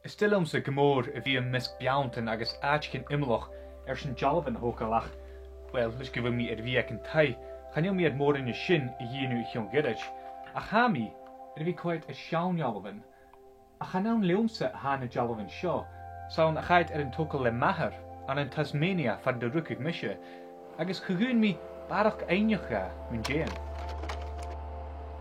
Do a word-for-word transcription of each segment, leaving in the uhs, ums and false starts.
Is toil leamsa gu mòr a bhith am measg beanntan agus àiteachan iomallach airson dealbhan a thogail ach, well, leis gu bheil mi air a bhith aig an taigh, chan eil mi air mòran de sin a dhèanamh o chionn ghoirid, ach tha mi air a bhith coimhead air seann dhealbhan. Ach chan ann leamsa a tha na dealbhan seo, 's ann a chaidh iad air an togail le m' athair ann an Tasmania far an do rugadh mise, agus cho-dhùin mi barrachd aithneachadh mun deidhinn.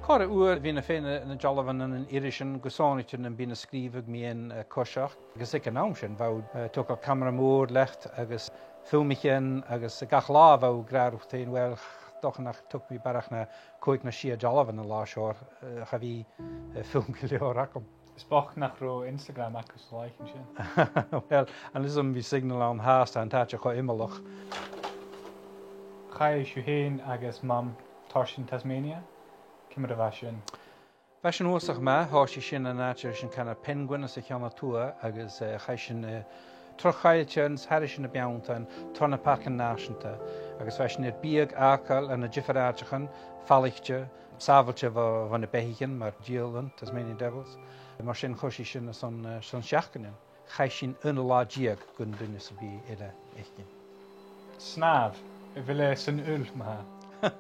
Corra uair bhithinn a' faighinn na, na dealbhan ann an irisean, gu sònraichte nam bithinn a' sgrìobhadh mu dheidhinn, eh, coiseachd, agus aig an àm sin bha, eh, togail camara mòr leat agus filmichean agus gach latha bha thu ag ràdh riut fhèin, well, 's dòcha nach tog mi barrachd na còig no sia dealbhan an latha seo, eh, cha bhi, eh, film gu leòr agam. Is bochd nach robh Instagram agaibh san latha sin. Well, an lios am bi signal ann fhathast, tha an t-àite cho iomallach. Chaidh sibh fhèin agus Mam tarsainn Tasmania. Ciamar a bha sin? Bha sin uabhasach math, thòisich sinn an àite ris an canar Penguin anns a' cheann a tuath agus, eh, chaidh sinn, eh, tro choilltean, thairis air na beanntan, tro na pàircean nàiseanta, agus bha sinn air biadh fhàgail ann an diofar àiteachan, falaichte, sàbhailte bho, bho na beathaichean mar Diabhalaichean, Tasmanian Devils. Mar sin choisich sinn airson, eh, airson seachdainean. Chaidh sinn aon latha deug gun duine sam bith eile fhaicinn. Snàmh, a bheil e san fhuil ma-thà?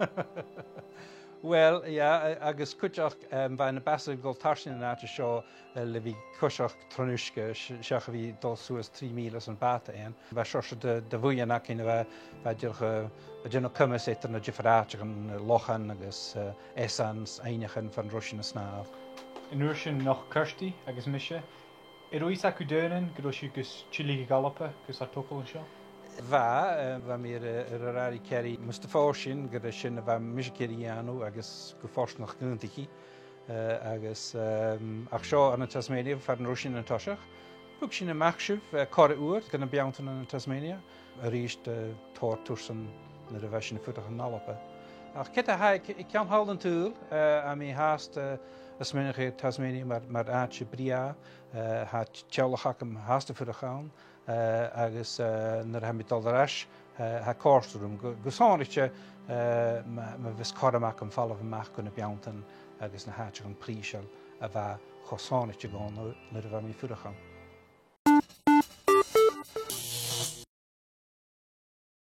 Well, yeah, a-, agus cuideachd, em, bha e na b' fhasa a dhol tarsainn an àite seo, eh, le bhith a' coiseachd tron uisge, s-, seach a bhith a' dol suas trì mìle san bàta fhèin. Bha seòrsa de, de bhuidheann againn a bha, bha dìreach, eh, a' dèanamh coimeas eadar na diofar àiteachan, eh, lochan agus, eh, easan, aibhnichean far an robh sinn a' snàmh. An uair sin nochd Kirsty agus mise. An robh fhios agaibh daonnan gun robh sibh gus tilleadh a dh'Alba gus ar togail an seo? Bha, eh, bha mi air, air a ràdh ri Kerry mus do phòs sinn gur e sin a bha mise ag iarraidh a dhèanamh agus gu fortanach dh'aontaich i. Eh, agus, ehm, ach seo ann an Tasmania far an robh sinn an toiseach. Thug sinn a-mach sibh, eh, corra uair de na beanntan ann an Tasmania. A-rithist, eh, tòrr tursan nuair a bha sinn a' fuireach ann an Alba. Ach ged a tha e aig, aig ceann thall an t-saoghail, eh, tha mi fhathast, eh, a' smaoineachadh air Tasmania mar, mar àite brèagha, eh, tha teaghlach agam fhathast a' fuireach ann, eh, agus, eh, nuair a tha mi a' dol air ais, eh, tha e a' còrdadh rium. Gu, gu sònraichte, eh, ma, ma bhios cothrom agam falbh a-mach gu na beanntan agus na h-àiteachan prìseil a bha cho sònraichte dhomh nuair, nuair a bha mi a' fuireach ann.